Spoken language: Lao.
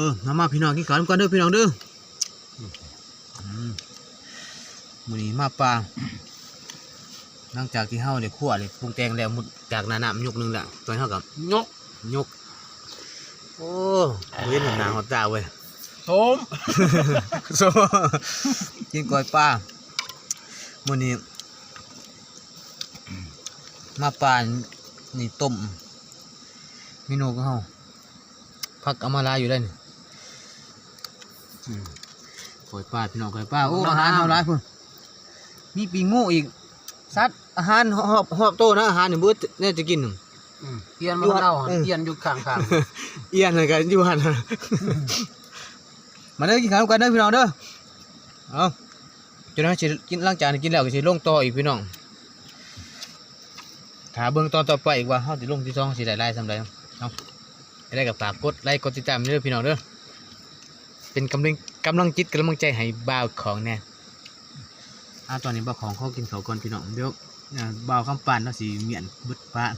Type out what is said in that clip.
ເອີ ມາ ມາພີ່ນ້ອງ ກິນເຂົ້ານຳກັນເດີພີ່ນ້ອງເດີ. ອືມ ມື້ນີ້ມາປ່າ ຫຼັງຈາກທີ່ເຮົາໄດ້ຄົວ ໄດ້ປຸງແຕ່ງແລ້ວ ມຸດຈາກໜ້ານ້ຳຍົກໜຶ່ງແລ້ວ ຕອນເຮົາກໍຍົກ ຍົກ ໂອ້ ບໍ່ເຫັນຫົວໜ້າຫົວຕາເວີຍ ໂສມ ໂສມ ກິນກ້ອຍປາ. ມື້ນີ້ມາປ່ານີ້ຕົ້ມ ເມນູຂອງເຮົາ ຜັກເອົາມາຫຼາຍຢູ່ເດ້ນີ້. ອືມ ກ້ອຍປາ ພີ່ນ້ອງ ກ້ອຍປາ. ໂອ້ ອາຫານເຮົາຫຼາຍພຸ້ນ ມີປີ້ງງູອີກ ສັດ ອາຫານຮອບ ຮອບໂຕນະ ອາຫານນີ້ເບິດແນວຈະກິນ. ອືມ ອຽນມານຳເຮົາ ເອີ ອຽນຢູ່ຂ້າງໆ ອຽນນັ້ນກໍຢູ່ຫັ້ນ. ມາເດີ ກິນເຂົ້ານຳກັນເດີພີ່ນ້ອງເດີ. ເອົາ ຈົນເຮົາຊິກິນ ຫຼັງຈາກກິນແລ້ວກໍຊິລົງຕໍ່ອີກພີ່ນ້ອງ ຖ້າເບິ່ງຕອນຕໍ່ໄປອີກວ່າເຮົາຊິລົງທີສອງຊິໄດ້ຫຼາຍສ່ຳໃດເນາະ. ຈັ່ງໃດກໍຝາກກົດໄລກົດຕິດຕາມເດີພີ່ນ້ອງເດີ ເປັນກຳລັງ ກຳລັງຈິດກຳລັງໃຈໃຫ້ບ່າວຂອງແດ່. ອາ ຕອນນີ້ບ່າວຂອງຂໍກິນເຂົ້າກ່ອນພີ່ນ້ອງ ດຽວ ອາ ບ່າວຄຳປານລາວຊິມ້ຽນເບິດປາກ.